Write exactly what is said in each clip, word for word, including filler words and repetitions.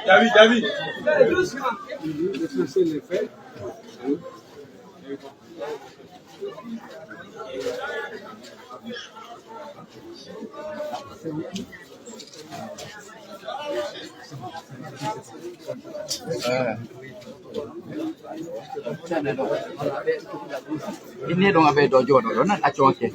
David, David. Inni ɗum aɓe ɗo jooɗo ɗo nan acconke.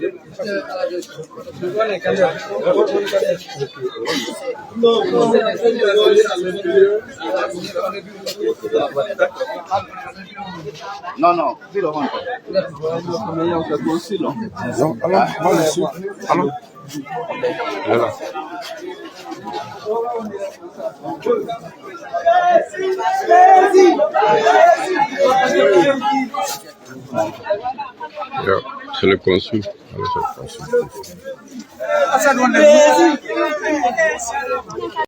Non, non, filo honto. Non, allons, moi je suis. Allons. Voilà. Yo, c'est le consul. Voilà, c'est le consul.